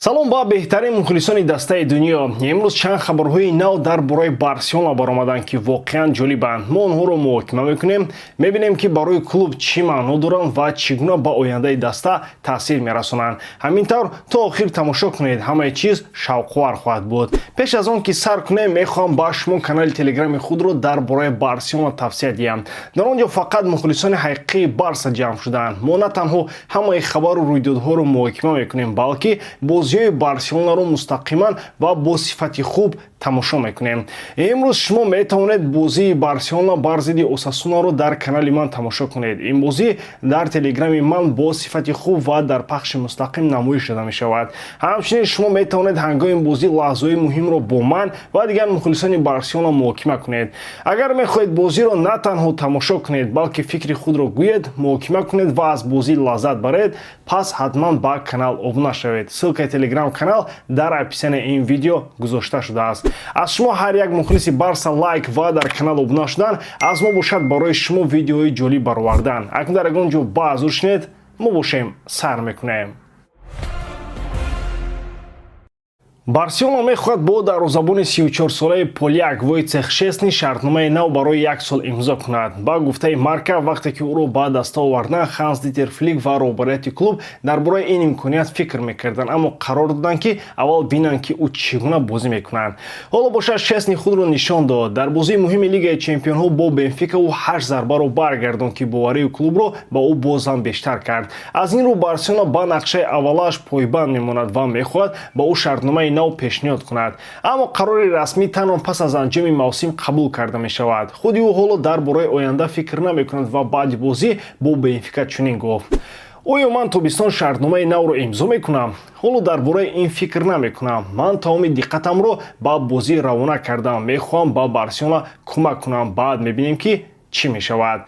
Салом ба беҳтарин мухлисони дастаи дунё. Имрӯз чанд хабарҳои нав дар бораи Барселона баромаданд, ки воқеан ҷолибанд. Мо онҳоро муҳокима мекунем, мебинем, ки барои клуб чӣ маъно доранд ва чӣ гуна ба ояндаи даста таъсир мерасонанд. Ҳамин тавр, то охир тамошо кунед, ҳамаи чиз шавқовар хоҳад буд. Пеш аз он ки сар кунем, мехоҳам ба шумо канали телеграми худро дар бораи Барселона тавсия диҳам. Дар он ҷо фақат мухлисони ҳақиқии Барса ҷамъ шудаанд. Мо на танҳо ҳамаи хабару рӯйдодҳоро муҳокима мекунем, балки бозиҳои Барселонаро мустақиман ва бо сифати хуб тамошо мекунем. Имрӯз шумо метавонед бозии Барселона бар зидди Осасунаро дар канали ман тамошо кунед. Ин бозӣ дар телеграми ман бо сифати хуб ва дар пахши мустақим намоиш дода мешавад. Ҳамчунин шумо метавонед ҳангоми бозӣ лаҳзаҳои муҳимро бо ман ва дигар мухлисони Барселона муҳокима кунед. Агар мехоҳед бозиро на танҳо тамошо кунед, балки фикри худро гӯед, муҳокима кунед ва аз бозӣ лаззат баред, пас ҳатман ба канал обуна шавед. Ссылкаи телеграм канал дар описанияи ин видео гузошта шудааст. Аз шумо, ҳар як мухлиси Барса, лайк ва дар канал обуна шудан, аз мо бошад барои шумо видеоҳои ҷолиб баровардан. Акнун дар ягон ҷо баъзур шинед, мо бошем, сар мекунем. Барселона мехоҳад бо дарвозабони 34-солаи поляк Войцех Шесни шартномаи нав барои як сол имзо кунад. Ба гуфтаи Марка, вақте ки ӯро ба даста овардан, Ханс Дитер Флик ва роҳбарияти клуб дар бораи ин имконият фикр мекарданд, аммо қарор доданд, ки аввал бинанд, ки ӯ чӣ гуна бозӣ мекунад. Ҳоло бошад, Шесни худро нишон дод. Дар бозии муҳими Лигаи чемпионҳо бо Бенфика ӯ ҳашт зарбаро баргардонд, ки боварии клубро ба ӯ боз ҳам бештар кард. Аз ин рӯ Барселона ба нақшаи аввалааш пойбанд мемонад ва мехоҳад ба ӯ шартномаи нав пешниҳод кунад, аммо қарори расмӣ танҳо пас аз анҷоми мавсим қабул карда мешавад. Худи ӯ ҳоло дар бораи оянда фикр намекунад ва баъди бозӣ бо Бенфика чунин гуфт: «Оё ман тобистон шартномаи навро имзо мекунам? Ҳоло дар бораи ин фикр намекунам. Ман тамоми диққатамро ба бозӣ равона кардам. Мехоҳам ба Барселона кӯмак кунам, баъд мебинем, ки чӣ мешавад».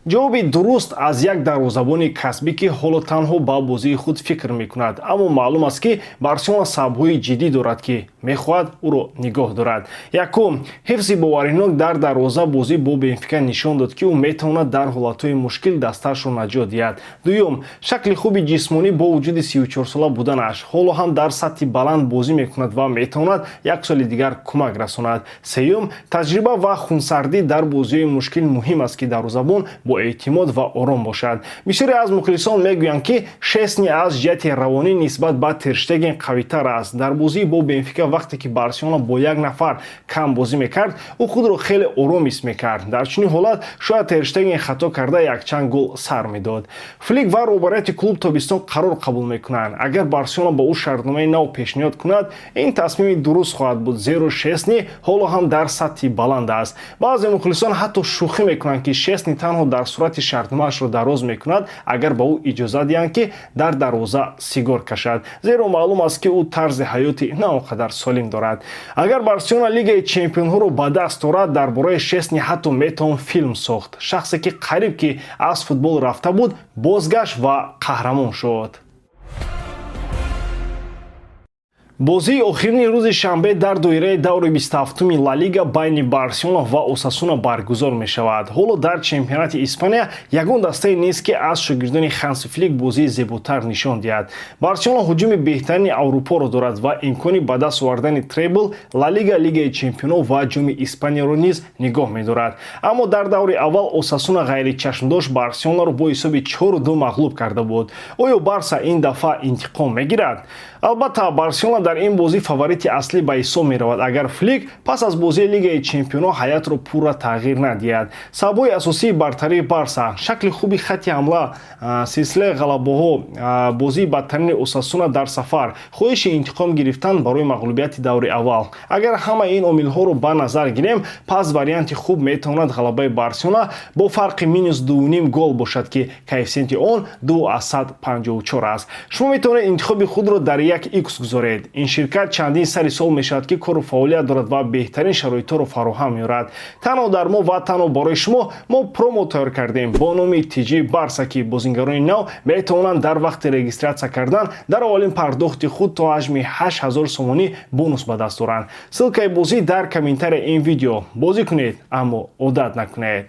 Ҷавоби дуруст аз як дарвозабони касбӣ, ки ҳоло танҳо ба бозии худ фикр мекунад, аммо маълум аст, ки Барселона сабабҳои ҷиддӣ дорад, ки мехоҳад ӯро нигоҳ дорад. Якум, ҳифзи боваринок дар дарвоза. Бозӣ бо Бенфика нишон дод, ки ӯ метавонад дар ҳолатҳои мушкил дастаашро наҷот диҳад. Дуюм, шакли хуби ҷисмонӣ. Бо вуҷуди 34-сола буданаш, ҳоло ҳам дар сатҳи баланд бозӣ мекунад ва метавонад як соли дигар кӯмак расонад. Сеюм, таҷриба ва хунсардӣ дар бозиҳои мушкил. Муҳим аст, ки дарвозабон бо эътимод ва ором бошад. Бисёре аз мухлисон мегӯянд, ки Шесни аз ҷиҳати равонӣ нисбат ба Терштеген қавитар аст. Дар бозии бо Бенфика, вақте ки Барселона бо як нафар кам бозӣ мекард, ӯ худро хеле ором ҳис мекард. Дар чунин ҳолат шояд Терштеген хато карда, якчанд гол сар медод. Флик ва роҳбарияти клуб тобистон қарор қабул мекунанд. Агар Барселона ба ӯ шартномаи нав пешниҳод кунад, ин тасмими дуруст хоҳад буд, зеро Шесни ҳоло ҳам дар сатҳи баланд аст. Баъзе мухлисон ҳатто шӯхӣ мекунанд, ки Шесни танҳо дар сурати шартномаашро дароз мекунад, агар ба ӯ иҷозат диҳанд, ки дар дарвоза сигор кашад, зеро маълум аст, ки ӯ тарзи ҳаёти на он қадар солим дорад. Агар Барселона Лигаи чемпионҳоро ба даст орад, дар бораи Шесни ҳатто метавон филм сохт: шахсе ки қариб ки аз футбол рафта буд, бозгашт ва қаҳрамон шуд. Бозии охирини рӯзи шанбе дар доираи даври 27-уми Ла Лига байни Барселона ва Осасуна баргузор мешавад. Ҳоло дар чемпионати Испания ягон дастае нест, ки аз шогирдони Ханси Флик бозии зеботар нишон диҳад. Барселона ҳуҷуми беҳтарини Аврупоро дорад ва имкони ба даст овардани требл, Ла Лига, Лигаи чемпионов ва Ҷоми Испанияро низ нигоҳ медорад. Аммо дар даври аввал Осасуна ғайричашмдошт Барселонаро бо ҳисоби 4-2 мағлуб карда буд. Оё Барса ин дафъа интиқом мегирад? Албатта, Барселона дар ин бозӣ фаворити аслӣ ба ҳисоб меравад, агар Флик пас аз бозии Лигаи чемпионҳо ҳайатро пурра тағйир надиҳад. Сабабҳои асосии бартарии Барса: шакли хуби хатти ҳамла, силсилаи ғалабаҳо, бозии бадтарини Осасуна дар сафар, хоҳиши интиқом гирифтан барои мағлубияти даври аввал. Агар ҳамаи ин омилҳоро ба назар гирем, пас варианти хуб метавонад ғалабаи Барселона бо фарқи минус 2,5 гол бошад, ки коэффисиенти он 2,54 аст. Шумо метавонед интихоби худро дар як икс гузоред. Ин ширкат чандин сари сол мешавад, ки кору фаъолият дорад ва беҳтарин шароитҳоро фароҳам меорад. Танҳо дар мо ва танҳо барои шумо мо промо тайёр кардем бо номи ТЖ Барса, ки бозингарони нав метавонанд дар вақти регистратсия кардан дар аввалин пардохти худ то ҳаҷми 8000 сомонӣ бонус ба даст оранд. Ссылкаи бозӣ дар комментарияи ин видео. Бозӣ кунед, аммо одат накунед.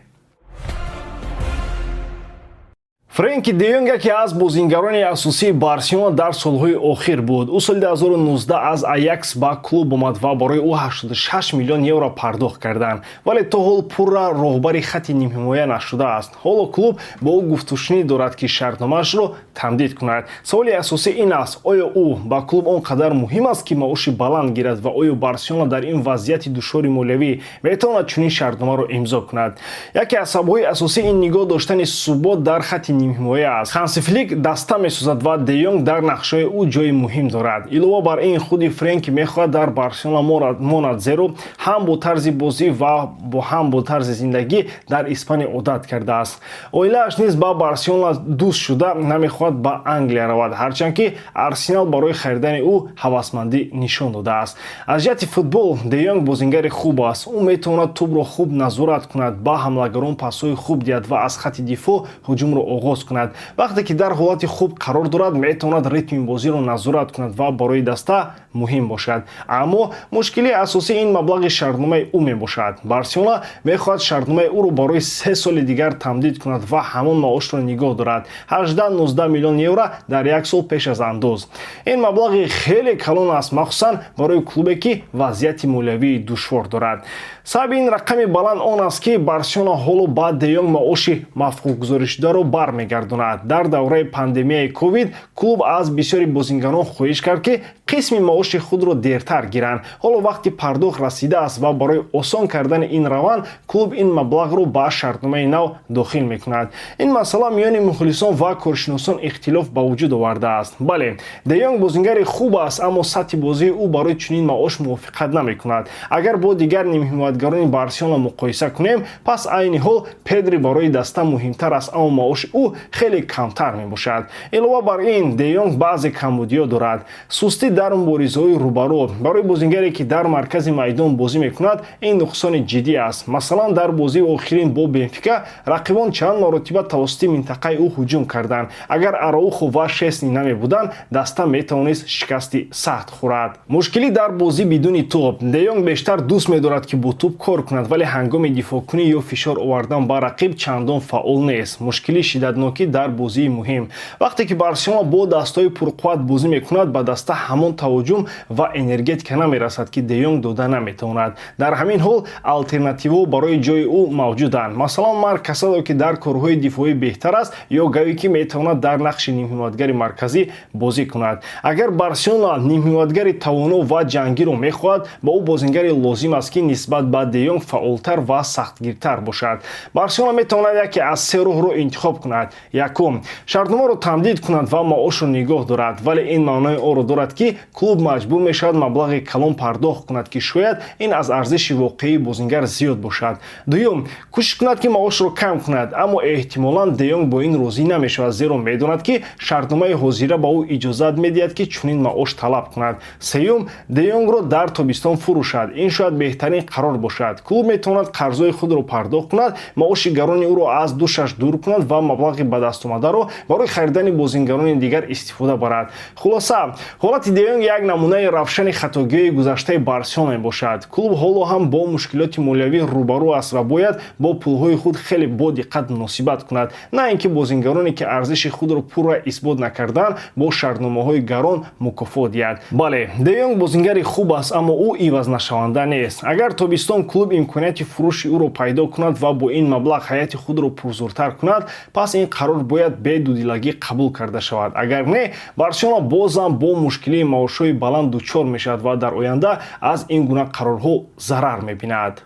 Френки де Йонг яке аз бозингарони асосии Барселона дар солҳои охир буд. Ӯ соли 2019 аз Аякс ба клуб омад ва барои ӯ 86 миллион евро пардохт карданд, вале то ҳол пурра роҳбари хати нимҳимоя нашудааст. Ҳоло клуб бо ӯ гуфтушунид дорад, ки шартномаашро тамдид кунад. Саволи асосӣ ин аст: оё ӯ ба клуб он қадар муҳим аст, ки маоши баланд гирад, ва оё Барселона дар ин вазъияти душвори молиявӣ метавонад чунин шартномаро имзо кунад? Яке аз сабабҳои асосӣ ин нигоҳ доштани субот дар хати нимҳимоя аст. Ханси Флик даста месозад ва Де Йонг дар нақшаҳои ӯ ҷои муҳим дорад. Илова бар ин, худи Френки мехоҳад дар Барселона монад, зеро ҳам бо тарзи бозӣ ва ҳам бо тарзи зиндагӣ дар Испания одат кардааст. Оилааш низ ба Барселона дӯст шуда, намехоҳад ба Англия равад, ҳарчанд ки Арсенал барои харидани ӯ ҳавасмандӣ нишон додааст. Аз ҷиҳати футбол Де Йонг бозингари хуб аст. Ӯ метавонад тӯбро хуб назорат кунад, ба ҳамлагарон пасҳои хуб диҳад ва аз хати дифоъ ҳуҷумро оғоз кунад. Вақте ки дар ҳолати хуб қарор дорад, метавонад ритми бозиро назорат кунад ва барои даста муҳим бошад. Аммо мушкилии асосӣ ин маблағи шартномаи ӯ мебошад. Барселона мехоҳад шартномаи ӯро барои 3 соли дигар тамдид кунад ва ҳамон маошро нигоҳ дорад: 18-19 миллион евро дар як сол пеш аз андоз. Ин маблағи хеле калон аст, махсусан барои клубе, ки вазъияти молиявии душвор дорад. Сабаби ин рақами баланд он аст, ки Барселона ҳоло ба Де Йонг маоши мавқуфгузоришударо бармегардонад. Дар давраи пандемияи ковид клуб аз бисёри бозингарон хоҳиш кард, ки қисми маоши худро дертар гиранд. Ҳоло вақти пардохт расидааст ва барои осон кардани ин раванд клуб ин маблағро ба шартномаи нав дохил мекунад. Ин масъала миёни мухлисон ва коршиносон ихтилоф ба вуҷуд овардааст. Бале, Де Йонг бозингари хуб аст, аммо сатҳи бозии ӯ барои чунин маош мувофиқат намекунад. Агар бо дигар нимҳимоятгарони Барселона муқоиса кунем, пас айни ҳол Педри барои даста муҳимтар аст, аммо маоши ӯ хеле камтар мебошад. Илова бар ин, Де Йонг баъзе камбудиҳо дорад: сустӣ дар муборизаҳои рӯбарӯ. Барои бозингаре, ки дар маркази майдон бозӣ мекунад, ин нуқсони ҷиддӣ аст. Масалан, дар бозии охирин бо Бенфика рақибон чанд маротиба тавассути минтақаи ӯ ҳуҷум карданд. Агар Араухо ва Шесни намебуданд, даста метавонист шикасти сахт хӯрад. Мушкилӣ дар бозӣ бидуни тӯб. Де Йонг бештар дӯст медорад, ки бо тӯб кор кунад, вале ҳангоми дифоъкунӣ ё фишор овардан ба рақиб чандон фаъол нест. Мушкилии шиддатнокӣ дар бозии муҳим. Вақте ки Барселона бо дастҳои пурқувват бозӣ мекунад, ба даста ҳамон таваҷҷум ва энергетика намерасад, ки Де Йонг дода наметавонад. Дар ҳамин ҳол алтернативаҳо барои ҷои ӯ мавҷуданд, масалан, Марк Касадо, ки дар корҳои дифоӣ беҳтар аст, ё Гави, ки метавонад дар нақши нимҳимоятгари марказӣ бозӣ кунад. Агар Барселона нимҳимоятгари тавоно ва ҷангиро мехоҳад, ба ӯ бозингаре лозим аст, ки нисбат ба Де Йонг фаъолтар ва сахтгиртар бошад. Барселона метавонад яке аз се роҳро интихоб кунад. Якум, шартномаро тамдид кунад ва маошро нигоҳ дорад, вале ин маънои онро дорад, ки клуб маҷбур мешавад маблағи калон пардохт кунад, ки шояд ин аз арзиши воқеии бозингар зиёд бошад. Дуюм, кӯшиш кунад, ки маошро кам кунад, аммо эҳтимолан Де Йонг бо ин розӣ намешавад, зеро медонад, ки шартномаи ҳозира ба ӯ иҷозат медиҳад, ки чунин маош талаб кунад. Сеюм, Де Йонгро дар тобистон фурӯшад. Ин шояд беҳтарин қарор бошад. Клуб метавонад қарзҳои худро пардохт кунад, маоши гарони ӯро аз дӯшаш дур кунад ва маблағи ба дастомадаро барои харидани бозингарони дигар истифода барад. Хулоса, ҳолати Де Йонг як намунаи равшани хатогиҳои гузаштаи Барселона мебошад. Клуб ҳоло ҳам бо мушкилоти молиявӣ рӯбарӯ аст ва бояд бо пулҳои худ хеле бодиққат муносибат кунад, на ин ки бозингароне, ки арзиши худро пурра исбот накардаанд, бо шартномаҳои гарон мукофот диҳад. Бале, Де Йонг бозингари хуб аст, аммо ӯ ивазнашаванда нест. Агар тобистон клуб имконияти фурӯши ӯро пайдо кунад ва бо ин маблағ ҳайати худро пурзӯртар кунад, пас ин қарор бояд бедудилагӣ қабул карда шавад. Агар не, Барселона бозам бо мушкилии маошҳои баланд дучор мешавад ва дар оянда аз ин гуна қарорҳо зарар мебинад.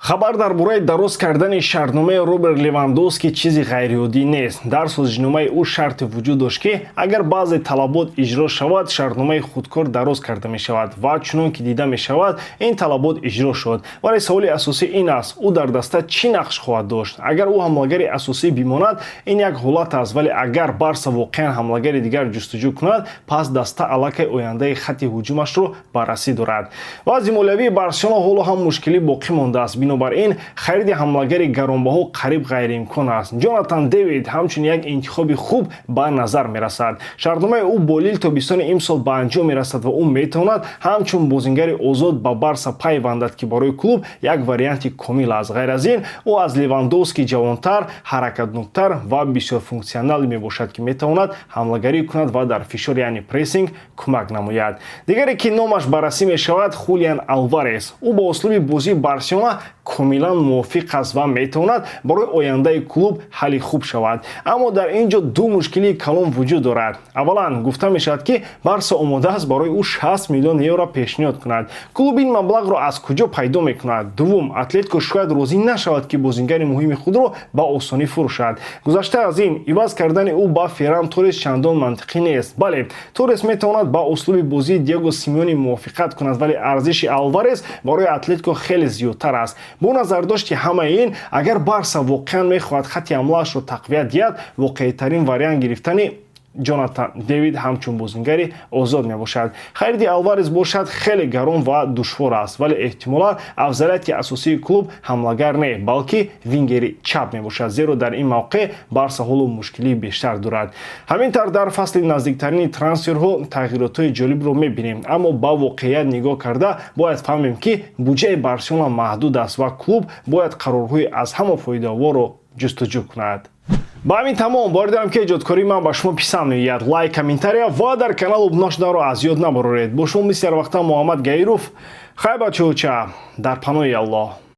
Хабар дар бораи дароз кардани шартномаи Роберт Левандовски чизи ғайриоддӣ нест. Дар созишномаи ӯ шарте вуҷуд дошт, ки агар баъзе талабот иҷро шавад, шартномаи худкор дароз карда мешавад, ва чунон ки дида мешавад, ин талабот иҷро шуд. Вале саволи асосӣ ин аст: ӯ дар даста чӣ нақш хоҳад дошт? Агар ӯ ҳамлагари асосӣ бимонад, ин як ҳолат аст, вале агар Барса воқеан ҳамлагари дигар ҷустуҷӯ кунад, пас даста аллакай ояндаи хатти ҳуҷумашро баррасӣ дорад. Вазъи молиявии Барселона ҳоло ҳам мушкилӣ боқӣ мондааст. Бинобар ин хариди ҳамлагари гаронбаҳо қариб ғайриимкон аст. Ҷонатан Дэвид ҳамчун як интихоби хуб ба назар мерасад. Шартномаи ӯ бо Лил тобистони имсол ба анҷом мерасад ва ӯ метавонад ҳамчун бозингари озод ба Барса пайвандад, ки барои клуб як варианти комил аст. Ғайр аз ин, ӯ аз Левандовски ҷавонтар, ҳаракатноктар ва бисёрфунксионал мебошад, ки метавонад ҳамлагарӣ кунад ва дар фишор, яъне прессинг, кӯмак намояд. Дигаре, ки номаш баррасӣ мешавад, Хулиан Алварес. Ӯ ба услуби бозии Барселона комилан мувофиқ аст ва метавонад барои ояндаи клуб ҳалли хуб шавад. Аммо дар ин ҷо ду мушкилии калон вуҷуд дорад. Аввалан, гуфта мешавад, ки Барса омода аст барои ӯ 60 миллион евро пешниҳод кунад. Клуб ин маблағро аз куҷо пайдо мекунад? Дуввум, Атлетико шояд розӣ нашавад, ки бозингари муҳими худро ба осонӣ фурӯшад. Гузашта аз ин, иваз кардани ӯ ба Ферран Торрес чандон мантиқӣ нест. Бале, Торрес метавонад ба услуби бозии Диего Симеоне мувофиқат кунад, вале арзиши Алварес барои Атлетико хеле зиёдтар аст. Бо назардошти ҳамаи ин, агар Барса воқеан мехоҳад хатти ҳамлаашро тақвият диҳад, воқеитарин вариант гирифтани Ҷонатан Дэвид ҳамчун бозингари озод мебошад. Хариди Алварес бошад, хеле гарон ва душвор аст, вале эҳтимолан афзалияти асосии клуб ҳамлагар не, балки вингери чап мебошад, зеро дар ин мавқеъ Барса ҳоло мушкилии бештар дорад. Ҳамин тавр, дар фасли наздиктарини трансферҳо тағйиротҳои ҷолибро мебинем, аммо ба воқеият нигоҳ карда бояд фаҳмем, ки буҷаи Барселона маҳдуд аст ва клуб бояд қарорҳои аз ҳама фоидаоворро ҷустуҷӯ кунад. Ба ҳамин тамом. Бовар дорам, ки эҷодкории ман ба шумо писанд меояд. Лайк, комментария ва дар канал обуна шуданро аз ёд набароред. Бо шумо мисли ҳар вақта Муҳаммад Гаиров. Хай, бачаҳоча, дар паноҳи Аллоҳ.